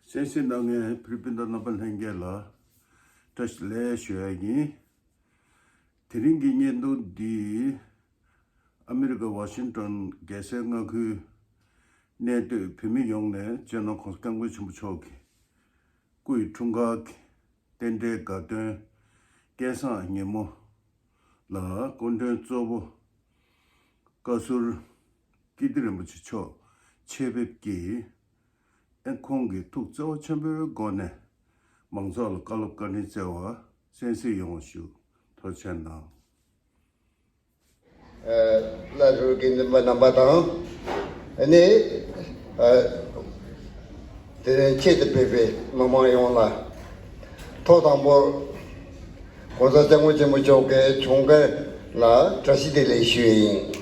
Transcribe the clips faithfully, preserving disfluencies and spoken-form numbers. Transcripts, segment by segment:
གསན་གཟིགས་གནང་མཁན་བོད་རིགས་སྤུན་ཟླ་རྣམ་པ་ལྷན་རྒྱས་ལ་བཀྲ་ཤིས་བདེ་ལེགས་ཞུ་ཡ་ཡིན། དེ་རིང་གི་བརྙན་ཐུང་འདི་ཨ་མི་རི་ཀ་ཝ་ཤིང་ཏོན་རྒྱལ་སའི་མངའ་ཁུལ་གནས་སྡོད་བོད་མི་ཡོངས་ནས་སྤྱི་ནོར་༸གོང་ས་༸སྐྱབས་མགོན་ཆེན་པོ་མཆོག་གི་སྐུའི་འཁྲུངས་སྐར་གྱི་རྟེན་འབྲེལ་དགའ་སྟོན་སྐལ་བཟང་ཉིན་མོ་ལ་སྐུ་མགྲོན་གཙོ་བོ་བཀའ་ཟུར་ཀིརྟི་རིན་པོ་ཆེ་མཆོག་ཆེད་ཕེབས་ཀྱིས། ཨེ་ཁོང་གིས་ཐུགས་བརྩེ་བ་ཆེན་པོའི་སྒོ་ནས་མང་ཚོགས་ལ་བཀའ་སློབ་བཀའ་དྲིན་བསྩལ་བར་གསན་གཟིགས་ཡོང་བ་ཞུ། ཐུགས་རྗེ་ཆེ་གནང་། ཨ། བླ་སྤྲུལ་དགེ་འདུན་པ་རྣམ་པ་དང་། ཨ་ནི། ཨ། དེ་རིང་ཆེད་དུ་ཕེབས་པའི་མི་མང་ཡོངས་ལ། ཐོག་དང་པོར་༸གོང་ས་༸སྐྱབས་མགོན་ཆེན་པོ་མཆོག་གི་འཁྲུངས་སྐར་ལ་བཀྲ་ཤིས་བདེ་ལེགས་ཞུ་ཡི་ཡིན།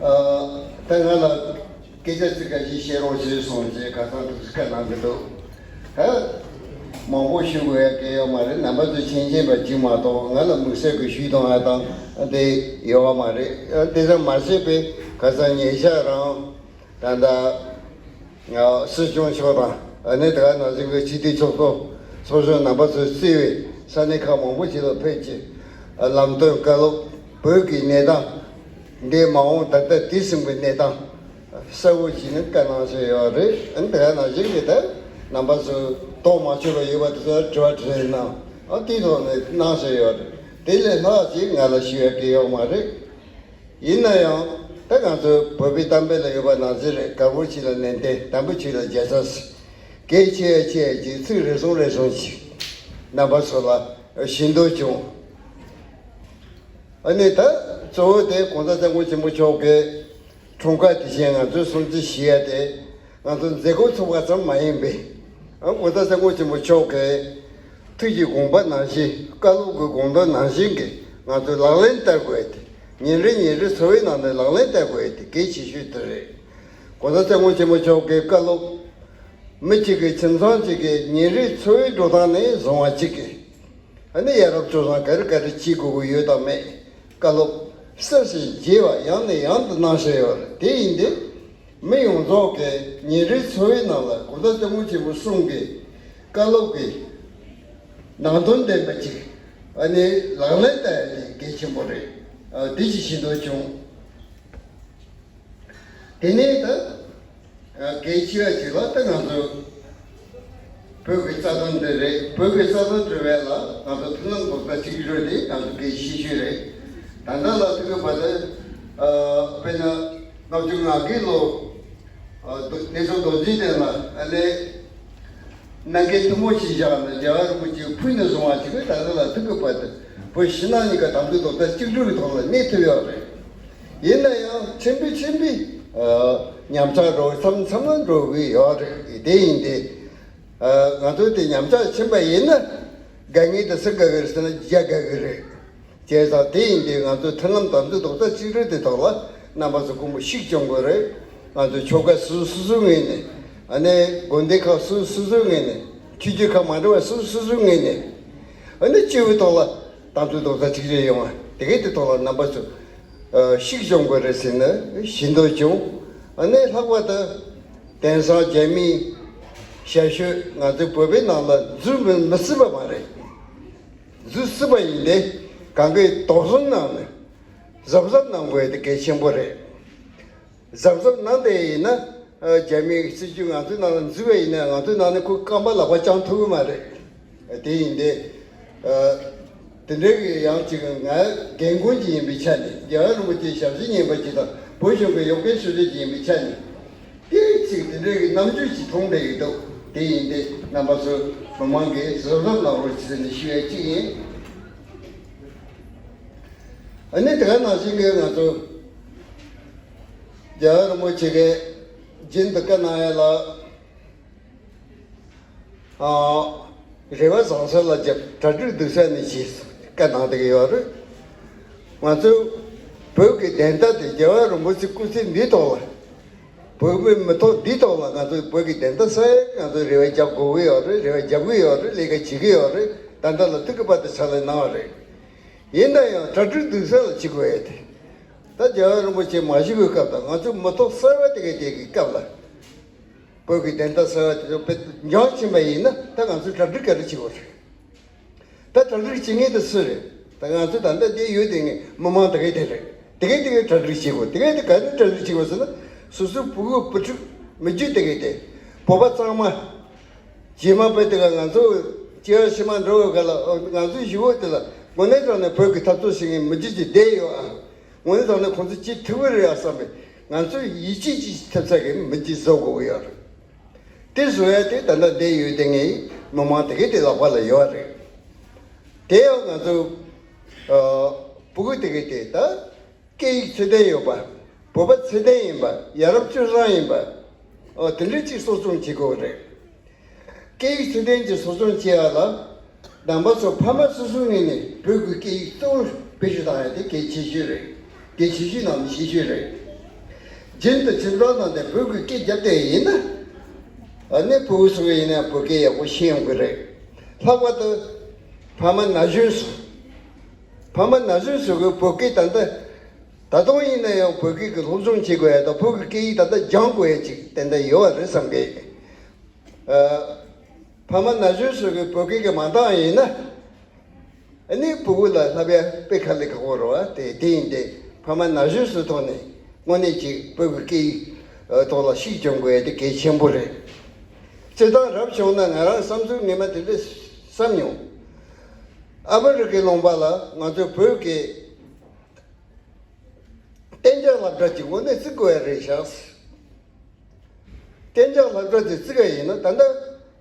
ཨ། ད་ང་ལ་སྐད་ཆ་ཚིག་ཁ་ཤས་བཤད་རོགས་ཞེས་གསུངས་རྗེས་ཁ་སང་དུ་བཀའ་གནང་གི་འདུག་ད་མང་པོ་ཞུ་དགོས་ཡ་གལ་ཡོད་མ་རེད། རྣམ་པ་ཚོས་མཁྱེན་མཁྱེན་པ་གཅིག་མ་གཏོགས་ང་ལ་དམིགས་བསལ་གྱི་ཞུས་གཏོང་ཡ་དང་དེ་ཡོད་བ་མ་རེད། དེ་ཙམ་མ་ཟད་པའི་ཁ་སང་ཉེ་ཆར་རང་ད་ལྟ་སྲིད་སྐྱོང་མཆོག་དང་ཨ་ནི་དེ་ག་ནང་བཞིན་གྱི་སྤྱི་འཐུས་ཚོགས་གཙོ་ཚོགས་གཞོན་རྣམ་པ་ཚོས་གཙོས་པའི་ས་གནས་ཁག་མང་པོ་ཞིག་ལ་ཕེབས་ཀྱིས་ལམ་སྟོན་བཀའ་སློབ་བོད་ཀྱི་གནས་སྟངས་འདས་མ་འོངས་ད་ལྟ་དུས་ཟིན་པའི་གནས་སྟངས་གསལ་བོ་ཞིག་ནི་བཀའ་གནང་བཞིན་ཡོད་རེད། ཨ་ནི་དེ་ག་ནང་བཞིན་གྱི་ད་རྣམ་པ་ཚོས་རྟོགས་མ་ཆོད་པ་ཡོད་པ་དེ་ཚོ་དྲི་བ་དྲིས་ལན་གནང་ཨ་དེའི་ཐོག་ནས་གནང་བཞིན་ཡོད་རེད། དེ་ལས་ལྷག་ཅིག་ང་ལ་ཞུ་ཡ་གི་ཡོད་མ་རེད། ཡིན་ན་ཡང་ད་ང་ཚོ་བོད་པའི་གཏམ་དཔེ་ལ་ཡོད་པ་ནང་བཞིན་རེད། དཀར་པོ་ཆེ་ལ་ལན་ཏེ་དམ་པོ་ཆེ་ལ་རྒྱལ་ས། གལ་ཆེ་ཡ་ཆེ་ཡ་ཅིག་ཚིག་རེ་ཟུང་རེ་ཟུང་ཅིག་རྣམ་པ་ཚོ་ལ་ཞུ་འདོད་བྱུང་། ཨ་ནི་ད་གཙོ་བོ་དེ་༸གོང་ས་༸སྐྱབས་མགོན་ཆེན་པོ་མཆོག་གི་འཁྲུངས་སྐར་དེ་བཞིན་ང་ཚོས་སྲུང་བརྩི་ཞུ་ཡ་དེ་ང་ཚོ་མཛད་སྒོ་ཚོགས་པ་ཙམ་མ་ཡིན་པས། ཨ་༸གོང་ས་༸སྐྱབས་མགོན་ཆེན་པོ་མཆོག་གི་ཐུགས་ཀྱི་དགོངས་པ་ནང་བཞིན་བཀའ་སློབ་ཀྱི་དགོངས་དོན་ནང་བཞིན་གྱི་ང་ཚོས་ལག་ལེན་བསྟར་དགོས་ཏེ་ཉིན་རེ་ཉིན་རེ་འཚོ་བའི་ནང་ནས་ལག་ལེན་བསྟར་དགོས་ཏེ་གལ་ཆེ་ཤོས་དེ་རེད། ༸གོང་ས་༸སྐྱབས་མགོན་ཆེན་པོ་མཆོག་གི་བཀའ་སློབ་མི་གཅིག་གིས་ཁྱིམ་ཚང་གཅིག་གིས་ཉིན་རེའི་འཚོ་བའི་འགྲོ་སྟངས་ནས་བཟུང་བ་གཅིག་གིས་ཨ་ནི་ཡ་རབས་སྤྱོད་བཟང་ག་རེ་ག་རེ་བྱེད་དགོས་ཀྱི་ཡོད་དམ་མེད་བཀའ་སློབ་གསལ་ཞིང་རྒྱས་པ་ཡང་ནས་ཡང་དུ་གནང་བཞིན་ཡོད་རེད། དེ་ཡིན་ཏེ། མི་ཡོངས་རྫོགས་ཀྱིས་ཉིན་རེའི་འཚོ་བའི་ནང་ལ་༸གོང་ས་༸སྐྱབས་མགོན་ཆེན་པོ་གསུང་གི་བཀའ་སློབ་ཀྱི་ནང་དོན་ལྡན་པ་ཅིག་ཨ་ནི་ལག་ལེན་བསྟར་ཡ་དེ་གལ་ཆེན་པོ་རེད། ཨ་འདི་ཅིག་ཤེས་འདོད་བྱུང་། དེ་ནས་ད་ཨ་གལ་ཆེ་བ་ཅིག་ལ་ད་ང་ཚོ་བོད་ཀྱི་རྩ་དོན་འདི་རེད། བོད་ཀྱི་རྩ་དོན་སྒྲུབ་པ་ལ་ང་ཚོ་མཐུན་ལམ་རྡོག་རྩ་གཅིག་སྒྲིལ་དེ་ང་ཚོ་གལ་ཆེ་ཤོས་རེད། ད་ལྟ་ལ་ཐུག་གི་བར་དུ་ཨ་དཔེར་ན་ལྔ་བཅུ་ང་དགུའི་ལོ་ཨ་གནས་ཚུལ་རྡོ་རྗེ་གདན་ལ་ཨ་ལས་གནང་གལ་ཐུན་མོང་ཞིག་བཞག་ནས་རྒྱལ་བ་རིན་པོ་ཆེ་ཕུལ་ནས་བཟུང་བ་ཞིག་གིས་ད་ལྟ་ལ་ཐུག་གི་བར་དུ་བོད་ཕྱི་ནང་གཉིས་ཀ་དམ་ཚིག་རྡོག་རྩ་གཅིག་སྒྲིལ་གྱི་ཐོག་ལ་གནས་ཐུབ་ཡོད་རེད། ཡིན་ན་ཡང་ཕྱིན་པའི་ཕྱིན་པའི་ཨ་ཉམས་ཆག་འགྲོ་མཚམས་མཚམས་ལ་འགྲོ་གི་ཡོད་རེད། དེ་ཡིན་ཏེ། ཨ་ང་ཚོས་དེ་ཉམས་ཆག་ཕྱིན་པ་ཡིན་ན་དགའ་ངེས་དེ་སུ་དགའ་གི་རེད་ཟེར་ན་རྒྱ་དགའ་གི་རེད། བྱས་ཙང་དེ་ཡིན་དུས་ང་ཚོས་མཐུན་ལམ་དམ་ཚིག་རྡོག་རྩ་གཅིག་སྒྲིལ་དེ་ཐོག་ལ་རྣམ་པ་ཚོ་སྐུ་མུ་ཤུགས་སྐྱོང་དགོས་རེད། ང་ཚོས་ཆོལ་ཁ་སོ་སོ་སོ་སོའི་ངོས་ནས་ཨ་ནི་དགོན་སྡེ་ཁག་སོ་སོ་སོ་སོའི་ངོས་ནས་ཆོས་བརྒྱུད་ཁག་མ་འདྲ་བ་སོ་སོ་སོ་སོའི་ངོས་ནས་ཨ་ནི་སྤྱི་བོའི་ཐོག་ལ་དམ་ཚིག་རྡོག་རྩ་གཅིག་སྒྲིལ་ཡོང་བ་དེ་གས་དེ་ཐོག་ལ་རྣམ་པ་ཚོས་ཤུགས་སྐྱོང་དགོས་རེད་ཟེར་ནས་ཞུ་འདོད་བྱུང་། ཨ་ནི་ལྷག་པར་དུ་དེང་སང་རྒྱ་མིའི་ཞབས་ཞུ་ང་ཚོའི་བོད་པའི་ནང་ལ་འཛུལ་མི་མི་སྲིད་པ་མ་རེད། འཛུལ་སྲིད་པ་ཡིན་ཏེ་གང་གའི་དོགས་ཟོན་གནང་ནས་གཟབ་གཟབ་གནང་དགོས་དེ་གལ་ཆེན་པོ་རེད། གཟབ་གཟབ་གནང་བསྡད་ཡིན་ན་རྒྱ་མིའི་སྲིད་ཇུས་ང་ཚོའི་ནང་ལ་འཛུལ་བ་ཡིན་ན་ང་ཚོའི་ནང་ནས་ཁོ་རྐང་པ་ལག་པ་བརྐྱང་ཐུབ་ཀྱི་མ་རེད། དེ་ཡིན་ཏེ། དེ་འདྲའི་གི་ཡང་ཅིག་ང་རྒན་རྒོན་ཅིག་ཡིན་པའི་ཆ་ནས་རྒྱལ་བ་རིན་པོ་ཆེའི་ཞབས་ཕྱི་ཉན་པ་ཅིག་དང་བོད་གཞུང་གི་གཡོག་མཁན་སུ་རེད་ཅིག་ཡིན་པའི་ཆ་ནས་ཏོག་ཙམ་དེ་འདྲའི་གི་རྣམ་འགྱུར་ཅིག་མཐོང་བསྡད་ཡོད་འདུག་དེ་ཡིན་ཏེ་རྣམ་པ་ཚོ་མི་མང་གིས་གཟབ་གཟབ་གནང་རོགས་ཞེས་ནས་ཞུ་ཡ་གཅིག་ཡིན། ཨ་ནི་དེ་ག་ནང་བཞིན་གྱི་ང་ཚོ་རྒྱལ་བ་རིན་པོ་ཆེ་གིས་རྒྱུན་དུ་བཀའ་གནང་ཡ་ལ། ཨ། རེ་བ་བཟང་ས་ལ་རྒྱབ། གྲ་སྒྲིག་སྡུག་ས་ནས་བྱེད། བཀའ་གནང་བསྡད་ཀྱི་ཡོད་རེད། ང་ཚོའི་བོད་ཀྱི་བདེན་མཐའ་དེ་རྒྱལ་བ་རིན་པོ་ཆེ་སྐུ་ཚེ་འདིའི་ཐོག་ལ། བོད་མིའི་མི་ཐོག་འདིའི་ཐོག་ལ་ང་ཚོའི་བོད་ཀྱི་བདེན་མཐའ་གསལ་ང་ཚོས་རེ་བ་རྒྱབ་དགོས་ཀྱི་ཡོད་རེད། རེ་བ་རྒྱབ་ཀྱི་ཡོད་རེད། ལས་ཀ་བྱེད་ཀྱི་ཡོད་རེད། ད་ལྟ་ལ་ཐུག་གི་བར་དུ་ཕྱག་ལས་གནང་བ་རེད། ཡིན་ན་ཡང་གྲ་སྒྲིག་སྡུག་ས་ལ་བྱེད་དགོས་ཡོད་དེ། ད་རྒྱལ་བ་རིན་པོ་ཆེ་མ་བཞུགས་པའི་སྐབས་དང་ང་ཚོའི་མི་ཐོག་གསར་བ་དེ་གའི་དེ་གི་སྐབས་ལ། བོད་ཀྱི་བདེན་མཐའ་གསར་བ་དེ་ཚོ་དཔེ་འཇོག་ཕྱིན་པ་ཡིན་ན་ད་ང་ཚོས་གྲ་སྒྲིག་ག་རེ་བྱེད་དགོས་རེད། ད་གྲ་སྒྲིག་བྱེད་མཁན་དེ་སུ་རེད། ད་ང་ཚོ་ད་ལྟ་འདི་ཡོད་དེ་ངས་མི་མང་དེ་གའི་དེ་རེད། དེ་གའི་དེ་གའི་གྲ་སྒྲིག་བྱེད་དགོས། དེ་གའི་དེ་ག་རེ་གྲ་སྒྲིག་བྱེད་དགོས་ཟེར་ན། སོ་སོའི་ཕྲུ་གུ་བུ་ཕྲུག་མི་རྒྱུད་དེ་གའི་དེ། བོད་པ་གཙང་མ། རྗེས་མ་བོད་དེ་ག་ང་ཚོ་སྐྱེ་བ་ཕྱི་མ་འགྲོ་བའི་སྐབས་ལ་ང་ཚོའི་ཞི་བོ་དེ་ལ་དངོས་གནས་དྲང་གནས་བོད་ཀྱི་འཐབ་རྩོད་བྱེད་མཁན་མི་རྒྱུད་ཀྱི་སྡེ་ཡོད་ཨ། དངོས་གནས་དྲང་གནས་ཁོང་ཚོ་ཅི་ཐུབ་ཀྱི་རེད་ཨ་བསམ་པའི་ང་ཚོས་ཡིད་ཆེས་ཅིག་ཐེབས་ས་གི་མི་རྒྱུད་བཟོ་དགོས་ཀྱི་ཡོད་རེད། དེ་བཟོ་ཡ་དེ་ད་ལྟ་འདི་ཡོད་དེ་ངའི་མི་མང་དེ་གའི་དེ་ལག་པ་ལ་ཡོད་རེད། དེ་ཡང་ང་ཚོ་ཨ་ཕྲུ་གུ་དེ་གའི་དེ་ད་སྐད་ཡིག་ཚད་ལྡན་ཡོད་པ། བོད་པ་ཚད་ལྡན་ཡིན་པ། ཡ་རབས་སྤྱོད་བཟང་ཡིན་པ། ཨོ་དེ་འདྲ་ཅིག་གསོ་སྐྱོང་བྱེད་དགོས་རེད། སྐད་ཡིག་ཚད་ལྡན་གྱི་གསོ་སྐྱོང་བྱེད་ཡ་ལ། རྣམ་པ་ཚོ་ཕ་མ་སོ་སོའི་ངོས་ནས་བོད་ཀྱི་སྐད་ཡིག་གཙོ་བོར་བེད་སྤྱོད་བཏང་ཡ་དེ་གལ་ཆེ་ཤོས་རེད། གལ་ཆེ་ཤོས་ནང་ནས་ཆེ་ཤོས་རེད། རྒྱུན་དུ་ཁྱིམ་ཚང་ནང་དུ་བོད་ཀྱི་སྐད་རྒྱབ་བསྡད་ཡིན་ན། ཨ་ནི་ཕྲུ་གུ་ཚོ་ཡིན་ན་བོད་སྐད་ཡག་པོ་ཤེས་ཡོང་གི་རེད། ལྷག་པར་དུ་ཕ་མ་ན་གཞོན་ཚོ། ཕ་མ་ན་གཞོན་ཚོ་གིས་བོད་སྐད་ད་ལྟ། ད་དུང་ཡིན་ན་ཡང་བོད་སྐད་ཀྱི་སློབ་སྦྱོང་བྱེད་དགོས་ཡ་དང་བོད་ཀྱི་སྐད་ཡིག་ད་ལྟ་སྦྱང་དགོས་ཡ་ཅིག་ཏན་ཏན་ཡོད་པ་རེད་བསམ་གི། ཨ། ཕ་མ་ན་གཞོན་ཚོ་གིས་བོད་སྐད་ཀྱི་མ་འདང་ཡིན་ན། ཨ་ནི་ཕྲུ་གུ་ལ་བསླབ་ཡ་དཔེ་ཁག་ལས་ཁག་པོ་རེད་བ། དེ་དེ་ཡིན་ཏེ་ཕ་མ་ན་གཞོན་ཚོའི་ཐོག་ནས་དངོས་གནས་ཅིག་བོད་ཀྱི་སྐད་ཡིག་ཐོག་ལ་ཤུགས་རྒྱག་དགོས་ཡ་དེ་གལ་ཆེན་པོ་རེད། སྤྱིར་བཏང་རབ་བྱུང་ན་ང་རང་བསམ་ཚུལ་ངས་མ་དེ་འདྲ་བསམ་མྱོང་། ཨ་མི་རི་ཀའི་ལུང་པ་ལ་ང་ཚོའི་བོད་ཀྱི་གཏན་འཇགས་སློབ་གྲྭ་གཅིག་དངོས་གནས་བརྩི་དགོས་ཡ་རེད་ཤག་གཏན་འཇགས་སློབ་གྲྭ་དེ་བརྩི་ག་ཡིན་ན་ད་ལྟ་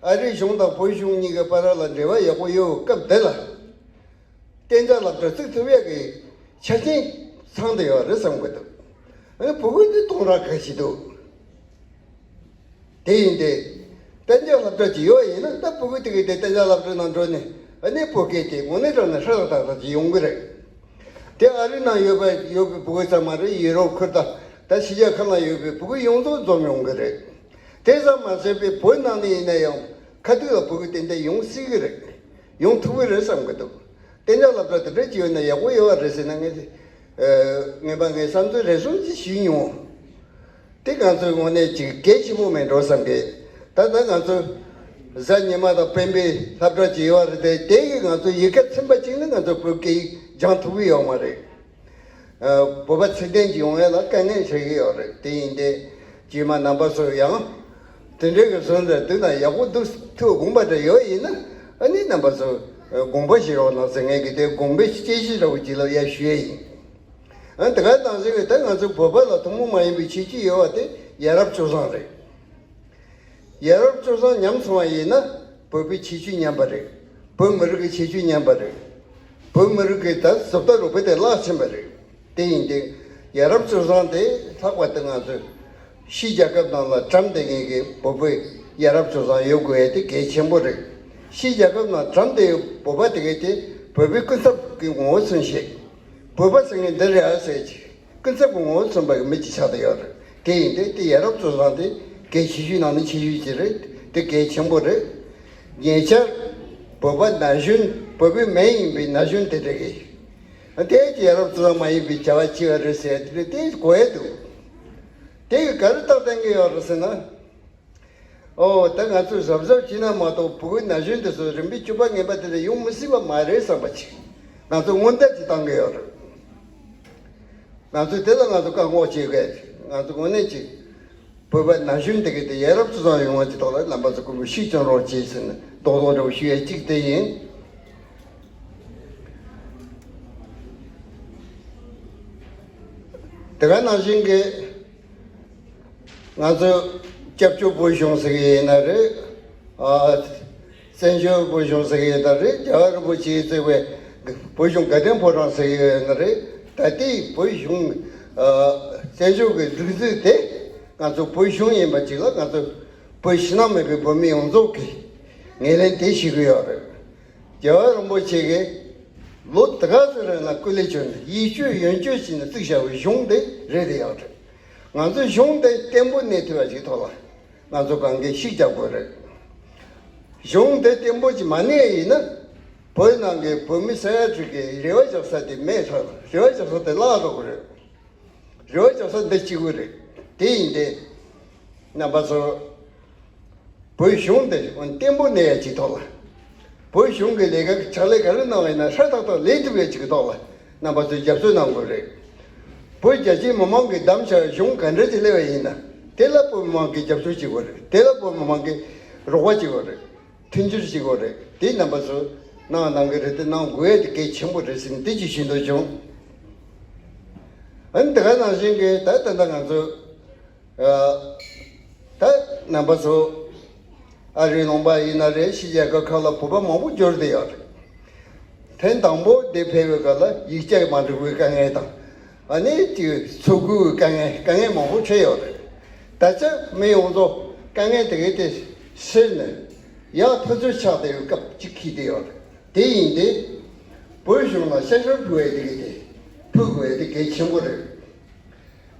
ཨ་རིའི་གཞུང་དང་བོད་གཞུང་གཉིས་ཀྱི་བར་ལ་འབྲེལ་བ་ཡག་པོ་ཡོད་སྐབས་དེ་ལ། གཏན་འཇགས་སློབ་གྲྭ་བརྩི་ཐུབ་ཡ་གི་ཆ་རྐྱེན་ཚང་བསྡད་ཡོད་རེད་བསམ་གི་འདུག་ཨ་ནི་ཕྲུ་གུ་དེ་གཏོང་རག་ག་ཞིག་འདུག་དེ་ཡིན་ཏེ། གཏན་འཇགས་སློབ་གྲྭ་ཅིག་ཡོད་ཡིན་ན་ད་ཕྲུ་གུ་དེ་གི་དེ་གཏན་འཇགས་སློབ་གྲྭ་ནང་འགྲོ་ནས་ཨ་ནི་བོད་སྐད་དེ་དངོས་གནས་དྲང་གནས་ཧྲ་ལ་ཏག་ཏག་ཅིག་ཡོང་གི་རེད། དེ་ཨ་རི་ནང་ཡོད་པ་ཡོད་པའི་ཕྲུ་གུ་ཙམ་མ་རེད། ཡུ་རོབ་ཁུལ་དང་ད་ཕྱི་རྒྱལ་ཁག་ནང་ཡོད་པའི་ཕྲུ་གུ་ཡོངས་རྫོགས་འཛོམས་ཡོང་གི་རེད། དེ་ཙམ་མ་ཟད་པའི་བོད་ནང་ནས་ཡིན་ན་ཡང་ཁ་ཐུག་ལ་ཕྲུ་གུ་ཏན་ཏན་ཡོང་སྲིད་གི་རེད། ཡོང་ཐུབ་གི་རེད་བསམ་གི་འདུག་གཏན་འཇགས་སློབ་གྲྭ་དེ་འདྲ་ཅིག་ཡོད་ན་ཡག་པོ་ཡོད་པ་རེད་ཟེར་ན་ངས་ངས་པ་ངའི་བསམ་ཚུལ་རེ་ཟུང་ཅིག་ཞུས་མྱོང་། དེ་ང་ཚོའི་ངོས་ནས་ཅིག་གལ་ཆེན་པོ་མེད་འགྲོ་བསམ་གི། ད་ལྟ་ང་ཚོ་གཟའ་ཉི་མ་དང་སྤེན་པའི་སློབ་གྲྭ་ཅིག་ཡོད་རེད་དེ་དེ་གིས་ང་ཚོ་ཡི་གེ་ཚིམ་པ་ཅིག་ནི་ང་ཚོ་བོད་སྐད་ཡིག་སྦྱང་ཐུབ་ཀྱི་ཡོད་མ་རེད། ཨ། བོད་པ་ཚད་ལྡན་ཅིག་ཡོང་ཡ་ལ་དཀའ་ངལ་འཕྲད་ཀྱི་ཡོད་རེད། དེ་ཡིན་ཏེ་རྗེས་མ་རྣམ་པ་ཚོ་ཡང་དེ་འདྲའི་གི་བཟོ་འདྲ་འདུག་ན་ཡག་པོ་འདུག་ཐུགས་དགོངས་པ་འདྲ་ཡོད་ཡིན་ན་ཨ་ནི་རྣམ་པ་ཚོ་དགོངས་པ་བཞེས་རོགས་གནང་ཟེར་ངས་གི་དེ་དགོངས་པའི་དཔྱད་གཞི་འདྲ་བོ་ཅིག་ལ་ཡར་ཞུ་ཡ་ཡིན། ཨ་དེ་ག་ནང་བཞིན་གི་ད་ང་ཚོ་བོད་པ་ལ་ཐུན་མོང་མ་ཡིན་པའི་ཁྱད་ཆོས་ཡོད་པ་དེ་ཡ་རབས་སྤྱོད་བཟང་རེད། ཡ་རབས་སྤྱོད་བཟང་ཉམས་སོང་བ་ཡིན་ན་བོད་པའི་ཁྱད་ཆོས་ཉམས་པ་རེད། བོད་མི་རིགས་ཀྱི་ཁྱད་ཆོས་ཉམས་པ་རེད། བོད་མི་རིགས་ཀྱི་ད་བཟོ་ལྟ་རུ་བོད་དེ་བརླག་ཕྱིན་པ་རེད། དེ་ཡིན་ཏེ་ཡ་རབས་སྤྱོད་བཟང་དེ་ལྷག་པར་དུ་ང་ཚོས་ཕྱིའི་རྒྱལ་ཁབ་ནང་ལ་གྲམ་བསྡད་མཁན་གྱི་བོད་པའི་ཡ་རབས་སྤྱོད་བཟང་ཡོད་དགོས་ཡ་དེ་གལ་ཆེན་པོ་རེད། ཕྱིའི་རྒྱལ་ཁབ་ནང་གྲམ་བསྡད་ཡོད་བོད་པ་དེ་གས་དེ་བོད་པའི་སྐུ་ཚབ་ཀྱི་ངོ་བོ་མཚོན་བྱེད། བོད་པ་ཟེར་མཁན་འདི་རེད་ཨ་ཟེར་གྱི། ཀུན་གསལ་གྱི་ངོ་བོ་མཚོན་པ་གི་མི་གཅིག་ཆགས་བསྡད་ཡོད་རེད། དེ་ཡིན་ཏེ་དེ་ཡ་རབས་སྤྱོད་བཟང་དེ་གལ་ཆེ་ཤོས་ནང་ནས་ཆེ་ཤོས་ཅིག་རེད། དེ་གལ་ཆེན་པོ་རེད། ཉེ་ཆར་བོད་པ་ན་གཞོན་བོད་པའི་མི་ཡིན་པའི་ན་གཞོན་དེ་འདྲ་གིས་དེ་ཡ་རབས་སྤྱོད་བཟང་མ་ཡིན་པའི་བྱ་བ་བྱས་པ་རེད་ཟེར་དེ་དེ་གོ་ཡ་འདུག་དེ་གི་ག་རེ་རྟགས་བསྟན་གི་ཡོད་རེད་ཟེར་ན། ཨོ་ད་ང་ཚོས་གཟབ་གཟབ་བྱས་ན་མ་གཏོགས་བུ་གུ་ན་གཞོན་དེ་ཚོ་རིམ་པས་བཅུ་པ་ངན་པ་དེ་ལ་ཡོང་མི་སྲིད་པ་མ་རེད་བསམ་པ་ཅིག་ང་ཚོ་སྔོན་བརྡ་ཅིག་བཏང་གི་ཡོད་རེད། ང་ཚོས་དེ་ལ་ང་ཚོ་བཀག་འགོག་བྱེད་དགོས། ང་ཚོ་དངོས་གནས་ཅིག་བོད་པ་ན་གཞོན་དེ་གའི་དེ་ཡ་རབས་སྤྱོད་བཟང་ཡོང་བ་ཅིག་ཐོག་ལ་རྣམ་པ་ཚོ་སྐུ་མཁྱེན་ཤུགས་ཆེན་རོགས་བྱེད་ཟེར་ནས་རྡོག་རྡོག་འདྲ་བོ་ཞུ་ཡ་གཅིག་དེ་ཡིན། དེ་ག་ནང་བཞིན་གྱི་ང་ཚོ་སྐྱབས་བཅོལ་བོད་གཞུང་ཟེར་གྱི་ཡིན་ན་རེད། ཨ། བཙན་བྱོལ་བོད་གཞུང་ཟེར་གྱི་ཡིན་ན་རེད། རྒྱལ་བ་རིན་པོ་ཆེས་བརྩིས་པའི་བོད་གཞུང་དགའ་ལྡན་ཕོ་བྲང་ཟེར་གྱི་ཡིན་ན་རེད། ད་ལྟའི་བོད་གཞུང་། ཨ། བཙན་བྱོལ་གྱི་སྒྲིག་འཛུགས་དེ་ང་ཚོ་བོད་གཞུང་ཡིན་པ་ཅིག་ལ་ང་ཚོ་བོད་ཕྱི་ནང་མེད་པའི་བོད་མི་ཡོངས་རྫོགས་ཀྱིས་ངོས་ལེན་དེ་བྱེད་ཀྱི་ཡོད་རེད། རྒྱལ་བ་རིན་པོ་ཆེ་གིས་ལོ་དེ་ག་ཚོད་རིང་ལ་སྐུ་ལས་བསྐྱོན་ནས་ཡིད་དཔྱོད་ཡོན་དཔྱོད་བྱས་ནས་བཙུགས་བཞག་པའི་གཞུང་དེ་རེད་དེ་ཡག་རེད། ང་ཚོའི་གཞུང་དེ་བརྟན་པོ་གནས་ཐུབ་པ་ཞིག་ཐོག་ལ་ང་ཚོ་གང་གས་ཤུགས་རྒྱག་དགོས་རེད། གཞུང་དེ་བརྟན་པོ་ཞིག་མ་གནས་ཡིན་ན་བོད་ནང་གི་བོད་མི་ས་ཡ་དྲུག་གི་རེ་བ་བཞག་ས་དེ་མེད་ཚར། རེ་བ་བཞག་ས་དེ་བརླག་འགྲོ་གི་རེད། རེ་བ་བཅོལ་ས་འདི་གཅིག་པུ་རེད། དེ་ཡིན་ཏེ། རྣམ་པ་ཚོ། བོད་གཞུང་འདི་བརྟན་པོ་གནས་ཡ་གཅིག་ཐོག་ལ། བོད་གཞུང་གི་ལས་ཀ་ཕྱག་ལས་ག་རེ་གནང་བ་ཡིན་ན་ཧྲ་ཐག་ཐག་ལས་ཐུབ་ཡ་གཅིག་གི་ཐོག་ལ་རྣམ་པ་ཚོས་རྒྱབ་སྐྱོར་གནང་དགོས་རེད། བོད་རྒྱ་ཆེའི་མི་མང་གིས་བདམས་བཞག་གཞུང་ག་འདྲ་ཅིག་སླེབས་པ་ཡིན་ན་དེ་ལ་བོད་མི་མང་གིས་རྒྱབ་སྐྱོར་བྱེད་དགོས་རེད། དེ་ལ་བོད་མི་མང་གིས་རོགས་པ་བྱེད་དགོས་རེད། མཐུན་འགྱུར་བྱེད་དགོས་རེད། དེ་རྣམ་པ་ཚོས་གནང་གནང་གི་རེད། དེ་གནང་དགོས་ཡ་དེ་གལ་ཆེན་པོ་རེད་ཟེར་ནས་དེ་ཅིག་ཞུ་འདོད་བྱུང་། ཨ་ནི་དེ་ག་ནང་བཞིན་གྱི་ད་ད་ལྟ་ང་ཚོ། ཨ། ད་རྣམ་པ་ཚོ། ཨ་རིའི་ལུང་པ་ཡིན་ན་རེད། ཕྱི་རྒྱལ་ཁབ་ཁག་ལ་བོད་པ་མང་པོ་འབྱོར་བསྡད་ཡོད་རེད། ཐེངས་དང་པོ་འདིར་ཕེབས་པའི་སྐབས་ལ་ཡིག་ཆ་མ་འགྲིག་པའི་དཀའ་ངལ་དང་། ཨ་ནི་དེ་ཚོ་དགོས་པའི་དཀའ་ངལ་དཀའ་ངལ་མང་པོ་འཕྲད་ཡོད་རེད། ད་ཆ་མི་ཡོངས་རྫོགས་དཀའ་ངལ་དེ་གའི་དེ་སེལ་ནས་ཡག་ཐག་ཆོད་ཆགས་བསྡད་པའི་སྐབས་ཅིག་འཁེལ་བསྡད་ཡོད་རེད། དེ་ཡིན་ཏེ། བོད་གཞུང་ལ་ཤ་ཤོར་ཕུལ་བའི་དེ་གའི་དེ་ཕུལ་དགོས་ཡ་དེ་གལ་ཆེན་པོ་རེད།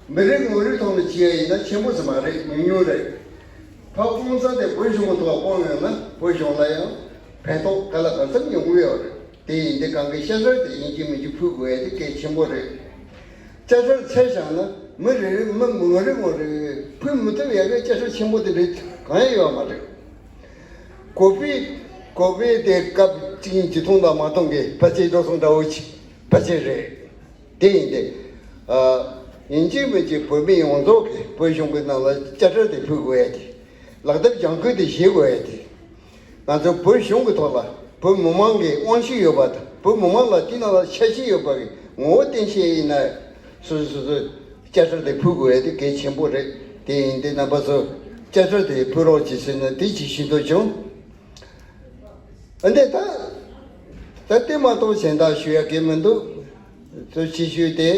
མི་རེ་ངོ་རེའི་ཐོག་ནས་བྱས་ཡིན་ན་ཆེན་པོ་ཟེར་མ་རེད། ཉུང་ཉུང་རེད། ཕར་སྤུངས་ས་དེ་བོད་གཞུང་གི་ཐོག་སྤུངས་ཡོང་ན་བོད་གཞུང་ལ་ཡང་ཕན་ཐོགས་ག་ལ་གང་འཚམ་ཡོང་གི་ཡོད་རེད། དེ་ཡིན་དུས་གང་གི་ཤ་ཤོར་དེ་ཡིན་གཅིག་མིན་གཅིག་ཕུལ་དགོས་ཡ་དེ་གལ་ཆེན་པོ་རེད། ཤ་ཤོར་ཚད་བཞག་ན་མི་རེ་རེ་མི་ངོ་རེ་ངོ་རེ་ཕུལ་མི་ཐུབ་ཡ་གི་ཤ་ཤོར་ཆེན་པོ་དེ་རེད་གང་ཡང་ཡོད་མ་རེད། ཀོ་ཕི་ཀོ་ཕི་དེ་སྐབས་གཅིག་ཡིན་གཅིག་མཐོང་དང་མ་མཐོང་གི་ཕལ་ཆེར་འགྲོ་སོང་འདྲ་བོ་ཅིག་ཕལ་ཆེར་རེད། དེ་ཡིན་ཏེ། ཨ། ཡིན་གཅིག་མིན་གཅིག་བོད་མི་ཡོངས་རྫོགས་ཀྱིས་བོད་གཞུང་གི་ནང་ལ་དཔྱ་ཁྲལ་དེ་ཕུལ་དགོས་ཡ་དེ། ལག་དེབ་ལྗང་ཁུ་དེ་བཞེས་དགོས་ཡ་དེ། ང་ཚོ་བོད་གཞུང་གི་ཐོག་ལ་བོད་མི་མང་གི་དབང་ཤེད་ཡོད་པ་དང་བོད་མི་མང་ལ་དེ་ནང་ལ་ཆ་ཤས་ཡོད་པ་གི་ངོ་བོ་བསྟན་ཤེས་ཡིན་ན། སོ་སོ་སོ་སོ་དཔྱ་ཁྲལ་དེ་ཕུལ་དགོས་ཡ་དེ་གལ་ཆེན་པོ་རེད། དེ་ཡིན་ཏེ་རྣམ་པ་ཚོ་དཔྱ་ཁྲལ་དེ་ཕུལ་རོགས་གྱིས་ཟེར་ནས་དེ་ཅིག་ཞུ་འདོད་བྱུང་། ཨ་ནི་ད། ད་དེ་མ་གཏོགས་གཞན་དག་ཞུ་ཡ་གི་མི་འདུག་གཙོ་ཆེ་ཤོས་དེ།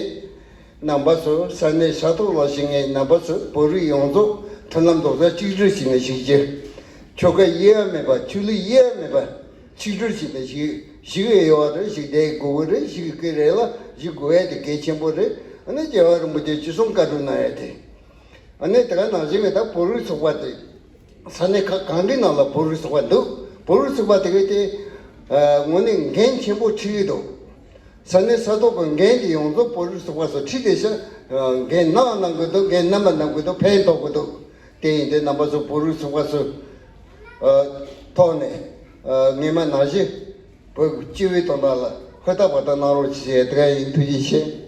རྣམ་པ་ཚོ་ས་གནས་ས་ཐོག་ལ་བཞུགས་མཁན་རྣམ་པ་ཚོས་བོད་རིགས་ཡོངས་རྫོགས་མཐུན་ལམ་རྡོག་རྩ་གཅིག་སྒྲིལ་བྱས་ནས་བཞུགས་རྒྱུ། ཆོལ་ཁ་དབྱེ་བ་མེད་པ་ཆོས་ལུགས་དབྱེ་བ་མེད་པ་གཅིག་སྒྲིལ་བྱས་ནས་བཞུགས་བཞུགས་ཡོད་རེད། བཞུགས་བསྡད་དགོས་ཀྱི་རེད། བཞུགས་ཀྱི་རེད་ལ་བཞུགས་དགོས་ཡ་དེ་གལ་ཆེན་པོ་རེད། ཨ་ནི་རྒྱལ་བ་རིན་པོ་ཆེ་ཆོལ་གསུམ་བཀའ་སྒྲུབ་གནང་ཡ་དེ། ཨ་ནི་དེ་ག་ནང་བཞིན་གྱི་ད་བོད་རིགས་ཚོགས་པ་དེ་ས་གནས་ཁག་གང་གི་ནང་ལ་བོད་རིགས་ཚོགས་པ་འདུག་བོད་རིགས་ཚོགས་པ་དེ་གའི་དེ་ཨ་དངོས་གནས་འགན་ཆེན་པོ་འཁྲི་གི་འདུག་ས་གནས་ས་ཐོག་གི་འགན་དེ་ཡོངས་རྫོགས་བོད་རིགས་ཚོགས་པ་ཚོ་འཁྲི་བསྡད་ཤག་འགན་གནང་གནང་གི་འདུག་འགན་རྣམ་པ་གནང་གི་འདུག་ཕན་ཐོགས་གི་འདུག་དེ་ཡིན་དུས་རྣམ་པ་ཚོ་བོད་རིགས་ཚོགས་པ་ཚོ་ཨ་ཐོག་ནས་ཨ་སྔོན་མ་ནང་བཞིན། བོད་སྤྱི་བའི་དོན་དག་ལ་ཧུར་ཐག་པ་ཐག་གནང་རོགས་ཞེས་དེ་ག་ཡིན། ཐུགས་རྗེ་ཆེ།